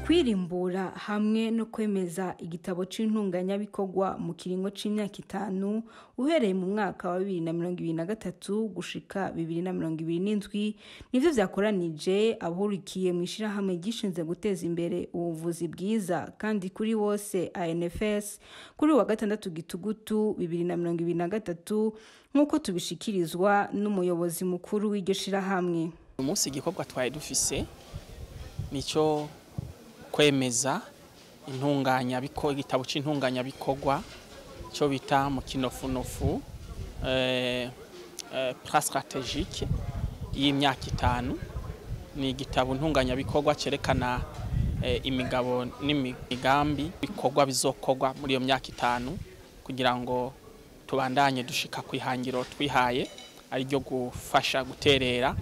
Ukwirimbura hamwe no kwemeza igitabo c'intunganyabikorwa mu kiringo c'imyaka 5 uhereye mu mwaka wa 2023 gushika 2027 nivyo vyakoranije abahurikiye mu ishirahamwe gishinze guteza imbere ubuvuzi bwiza kandi kuri bose ANFS kuri wa gatandatu gitugutu 2023 nkuko tubishikirizwa n'umuyobozi mukuru w'iryo shirahamwe. Umunsi igikorwa twari dufise nico kwemeza intunganya biko igitabo c'intunganya bikorwa cyo bita mu kinofunofu plan stratégique y'imyaka 5. Ni igitabo ntunganya bikorwa cerekana imigabo n'imigambi bikorwa bizokorwa muri iyo myaka 5 kugira ngo tubandanye dushika kwihangiro twihaye ari ryo gufasha guterera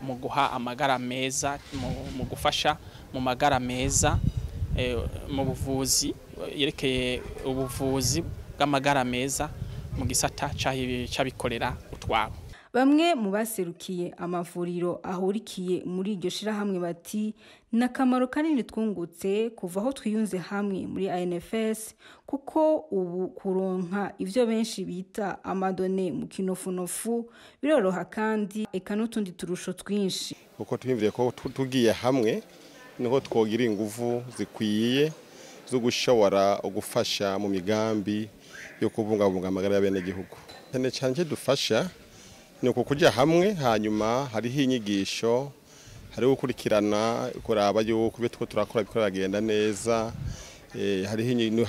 mu guha amagara meza, mu gufasha mu magara meza, mu buvuzi yerekeye ubuvuzi bw'amagara meza mu gisata c'abikorera utwabo. Bamwe mu baserukiye amavuriro ahurikiye muri iryo shirahamwe bati nakamaro kanini twungutse kuva aho twiyunze hamwe muri ANFS, kuko ubu kuronka ivyo benshi bita amadone mu kinofunofu biroroha kandi eka n'utundi turusho twinshi. Kuko twiyumviriye ko tugiye hamwe niho twogira inguvu zikwiye zo gushobora gufasha mu migambi yo kubungabunga amagara y'abenegihugu. Cyane cyane dufasha ni ukuja hamwe, hanyuma hariho inyigisho, hariho gukurikirana kuraba yuko ibyo two turakora bikora biragenda neza, hariho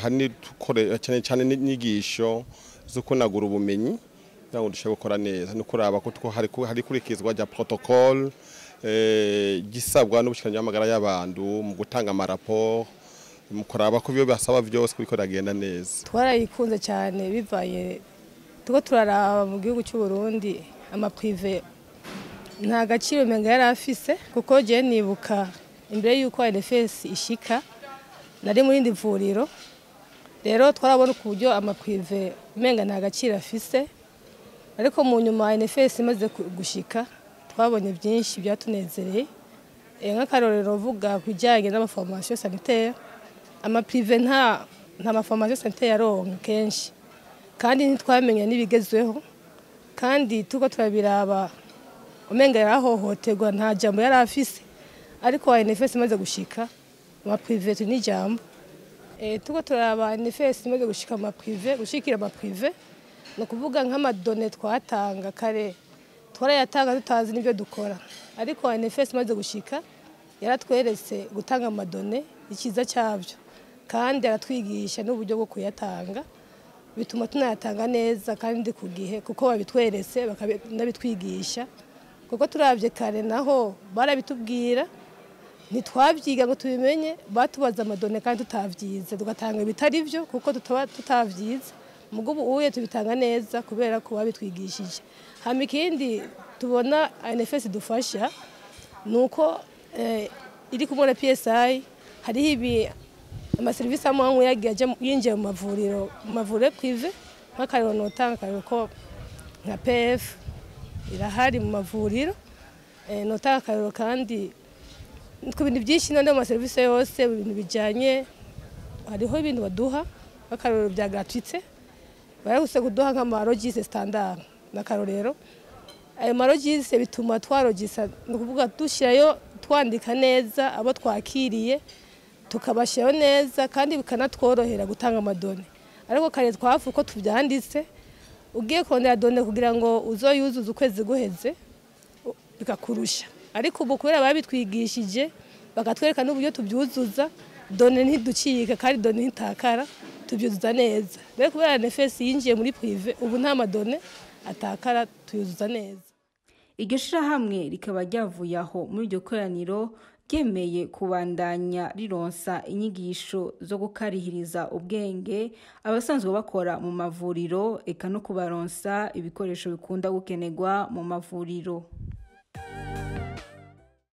cyane cyane n'inyigisho zo kunagura ubumenyi kugira ngo dushobore gukora neza, no kuraba ko hari kurikizwa rya protocole gisabwa n'ubushikiranganji bw'amagara y'abantu mu gutanga amaraporo, mu kuraba ko ibyo basaba byose bikora biragenda neza. Twarayikunze cyane bivaye tuko turaraba mu gihugu cy'u Burundi amaprive nta gaciro menga yari afise, kuko je nibuka imbere yuko ANFS ishika nari muri ndi vuriro, rero twarabona uburyo amaprive menga nta gaciro afise, ariko mu nyuma ANFS imaze gushika twabonye byinshi byatunezereye. Nk'akarorero vuga kujyanye n'amaformation sanitaire, amaprive nta maformation sanitaire yaronka kenshi, kandi ntitwamenya n'ibigezweho, kandi tuko turabiraba umenga yarahohoterwa nta jambo yari afise, ariko ANFS imaze gushika amaprive ni jambo. Tuko turaba ANFS imaze gushika amaprive, gushikira amaprive no kuvuga nk'amadone twatanga kare twarayatanga tutazi n'ibyo dukora, ariko ANFS imaze gushika yaratweretse gutanga amadone ikiza cyabyo, kandi aratwigisha n'uburyo bwo kuyatanga, bituma tunayatanga neza kandi ku gihe, kuko babitweretse bakanabitwigisha. Kuko turavye kare naho barabitubwira ntitwavyiga ngo tubimenye, batubaza amadone kandi tutavyize, tugatanga ibitari byo kuko tutaba tutavyize. Mugo ubu tubitanga neza kubera ko babitwigishije. Hama ikindi tubona ANFS dufasha nuko iri kumwe na PSI, hariho ibi amaserivisi amwe yagiye yinjiye mu mavuriro, mu mavuriro prive, nk'akarero notanga akarero ko nka PF irahari mu mavuriro, notanga akarero kandi ku bintu byinshi n'andi mu maserivisi yose, ibintu bijyanye hariho ibintu baduha nk'akarorero bya gratuite, barahuse kuduha nk'amarogise standard n'akarorero. Ayo marogise bituma twarogisa, ni ukuvuga dushyirayo twandika neza abo twakiriye tukabashyiraho neza, kandi bikanatworohera gutanga amadone. Ariko kare twafu ko tubyanditse ugiye kondera done kugira ngo uzoyuzuze ukwezi guheze bikakurusha, ariko ubu kubera babitwigishije bakatwereka n'uburyo tubyuzuza, done ntiducika kandi done ntitakara, tubyuzuza neza. Rero kubera ANFS yinjiye muri prive ubu nta madone atakara, tuyuzuza neza. Iryo shirahamwe rikaba ryavuye aho muri iryo koraniro ryemeye kubandanya rironsa inyigisho zo gukarihiriza ubwenge abasanzwe bakora mu mavuriro, eka no kubaronsa ibikoresho bikunda gukenerwa mu mavuriro.